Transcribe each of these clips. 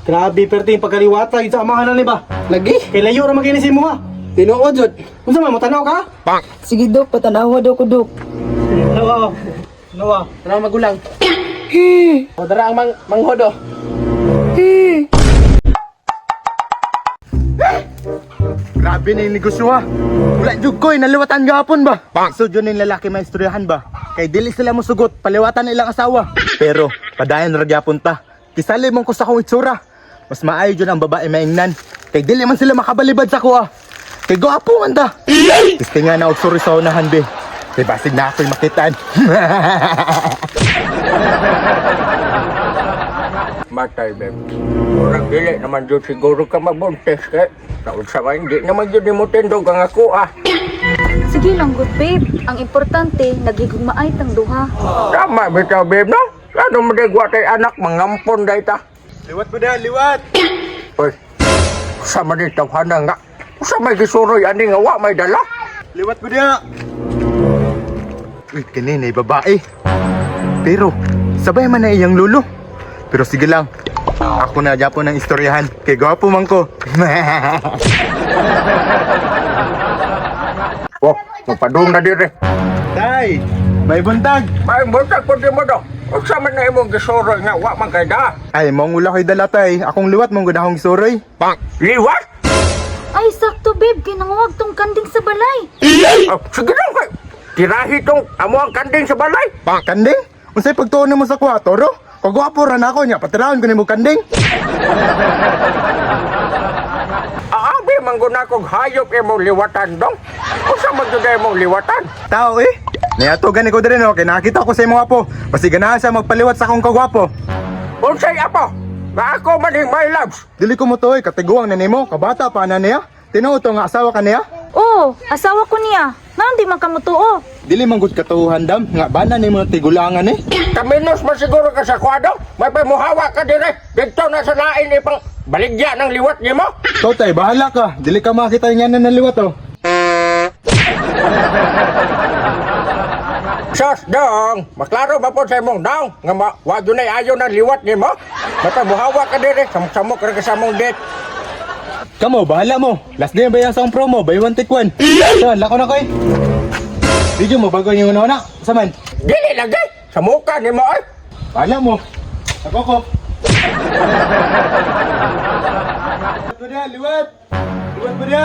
Grabe perte yung pagkaliwata sa amahan na ni ba? Lagi. Kay layo ra man kini si mo ha. Tinuod jud. Unsa man mo tanaw ka? Sige, Dok, patanawa daw ko, Dok. Tanaw. Tanaw. Tanaw magulang. O dara ang manghod oh. Grabe na yung negosyo ha. Wala jud ko, naliwatan gahapon ba? So jud yung lalaki maistoryahan ba? Kay dili sila mosugot, paliwatan na ilang asawa. Pero padayon ra gyapon ta. Kisali man ko sa akong itsura. Mas maayo jud ang babae maingnan. Kay dili man sila makabalibad sa kuha. Kay gwapo man ta. Gusto nga na og sorry sa unahan be. Kay basig na ako'y makitaan. Matay, babe. Murag dili naman jud siguro ka mabuntis kay. Taon sa may hindi naman jud nimo tindog ang ako ah. Sige lang, good babe. Ang importante, nagigugmaay tang duha. Tama bitaw, babe, no? Ano mo wa tay anak, mangampon day ta. Liwat mo na, liwat! Uy, sa man ni tawhana nga. Sa may gisuroy ani nga wa may dala. Liwat mo na! Uy, kanina ay babae. Pero, sabay man na iyang lulo. Pero sige lang, ako na po ng istoryahan. Kay gwapo man ko. Oh, mapadung na dire. Tay, may buntag. May buntag po di mo do. Unsa man na imong gisuroy nga wa man kay da. Ay, mong ula ko'y dala tay. Akong liwat mong gunahong suroy. Liwat? Ay, sakto babe, kinanguwag tong kanding sa balay. Oh, sige lang kay. Tirahi tong amo ang kanding sa balay. Kanding? Unsay pagtuon mo sa kuha, toro? Kagwapo ra na ako niya, patirahon ko nimo kanding. Aabi man guna kog hayop imong liwatan dong. Unsa man jud imong liwatan? Tao eh. Niato gani ko diri no, kay nakita ko sa imong apo. Basi ganahan siya magpaliwat sa akong kagwapo. Unsay apo? Nga ako man ning my loves. Dili ko mo to eh, katiguang na nimo, kabata pa na niya. Tinuod to nga asawa ka niya. Oo, asawa ko niya. Nga di man kamutuo. Dili man gud katuhan dam, nga bana nimo tigulangan eh. Kaminos man siguro ka sa kwado. May pamuhawa ka dire. Dito na sa lain ipang baligya ng liwat nimo. Ikaw tay, bahala ka. Dili ka makita yung yan na liwat oh. Sos dong, maklaro ba po sa imong daw nga ma wa dunay ayo ng liwat nimo? May pamuhawa ka dire, samok ra ka sa among det. Kamo, bahala mo. Last day ba yan sa akong promo? Buy one take one. So, lako na ko eh. Video mo, bago yung una-una. Saman? Dili lagi sa muka nimo ay. Bahala mo. Ako ko. Liwat mo na, liwat! Liwat mo na!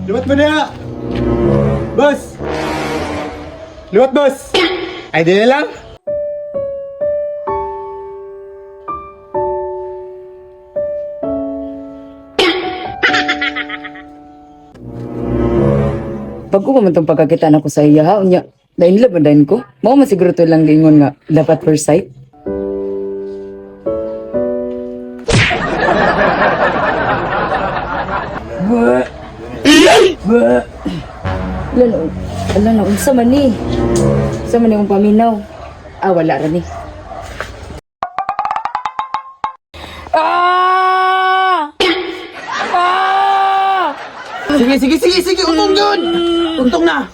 Liwat mo na! Boss! Liwat, boss! Ay, di na lang. Bago pa man tong pagkakita na ko sa iya, ha? Unya, dain love man dain ko. Mao man siguro to lang giingon nga, love at first sight. Ala na, ala na, unsa man ni? Unsa man ni imong paminaw? Ah, wala ra ni. Ah! Ah! Sige, sige, sige, sige, utong jud. Utong na.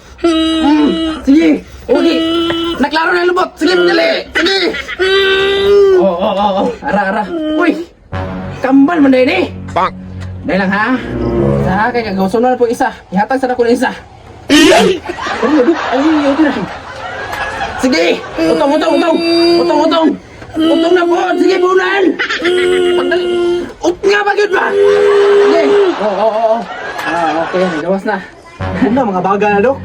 Sige. Okay. Naklaro na lubot. Sige, dali. Sige. Oo. Ara, ara. Uy. Kambal man din eh. Bang. Dahil lang ha. Sa kay kagawson na po isa. Ihatag sa nako na isa. Ay, ay, okay na. Sige! Utong, utong, utong! Utong, utong! Utong na po! Sige, bulan! Pagdali! Ut nga ba, yun ba? Sige! Oo. Ah, okay. Gawas na. Ano mga baga na dok?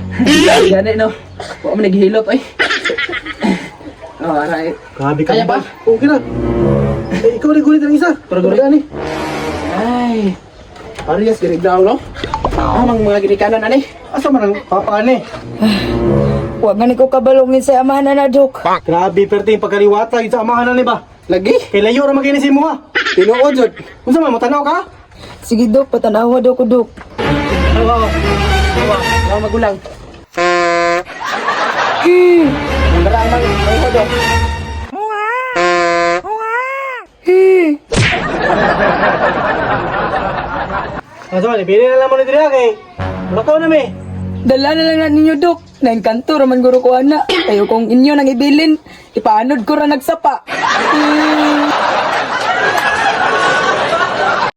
Gani, no? Huwag mo naghihilot, oy. Oh, aray. Grabe ka Kaya ba? Okay na. Eh, ikaw rin gulit ang isa. Pero gulit. Ani. Ay. Parehas, ganig daw, no? Ah, mga ginikanan, ani. Asa man ang papa ani? Wa gani ko kabalongin sa amahan na, Dok. Grabe perte yung pagkaliwata sa amahan na ni ba? Lagi. Kay layo ra man kini si mo ha. Tinuod, jud. Unsa man mo tanaw ka? Sige, Dok, patanawa daw ko, Dok. Tanaw. Tanaw magulang. Dara ang manghod, oh. Asa man ibili na lang mo ni diri kay. Lakaw na mi. Dala na lang na ninyo, Dok. Naengkanto raman guro ko ana. Kayo kung inyo nang ibilin, ipaanod ko ra nagsapa.